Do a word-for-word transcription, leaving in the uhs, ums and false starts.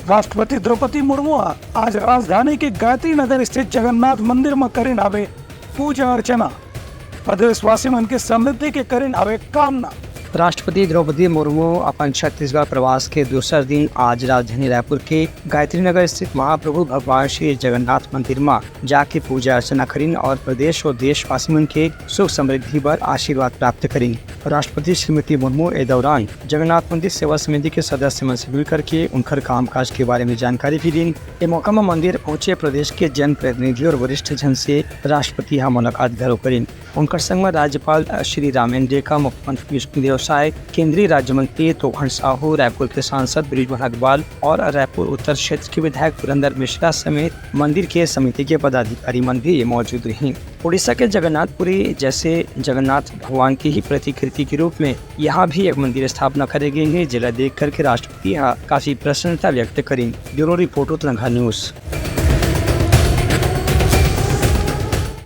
राष्ट्रपति द्रौपदी मुर्मू ह आज राजधानी के गायत्री नगर स्थित जगन्नाथ मंदिर म करिन हवे पूजा अर्चना। प्रदेशवासी मन के समृद्धि के करिन हवे कामना। राष्ट्रपति द्रौपदी मुर्मू अपन छत्तीसगढ़ प्रवास के दूसर दिन आज राजधानी रायपुर के गायत्री नगर स्थित महाप्रभु भगवान श्री जगन्नाथ मंदिर म जाके पूजा अर्चना करिन और प्रदेश और देशवासी मन के सुख समृद्धि बर आशीर्वाद प्राप्त करिन। राष्ट्रपति श्रीमती मुर्मू ए दौरान जगन्नाथ मंदिर सेवा समिति के सदस्य मन से मिल करके उनकर कामकाज के बारे में जानकारी भी दीन। ए मौका म मंदिर पहुंचे प्रदेश के जनप्रतिनिधि और वरिष्ठ जन से राष्ट्रपति ह मुलाकात घलो करिन। उनकर संग म राज्यपाल श्री रामेन डेका, मुख्यमंत्री विष्णुदेव साय, केंद्रीय राज्य मंत्री तोघन साहू, रायपुर के सांसद बृजमोहन अग्रवाल और रायपुर उत्तर क्षेत्र के विधायक पुरंदर मिश्रा समेत मंदिर के समिति के पदाधिकारी मन भी मौजूद रहिन। उड़ीसा के जगन्नाथपुरी जैसे जगन्नाथ भगवान की ही प्रतिकृति के रूप में यहाँ भी एक मंदिर स्थापना करे गए हे, जेला देख करके राष्ट्रपति ह काफी प्रसन्नता व्यक्त करिन। Bureau report, Uttarakhand news.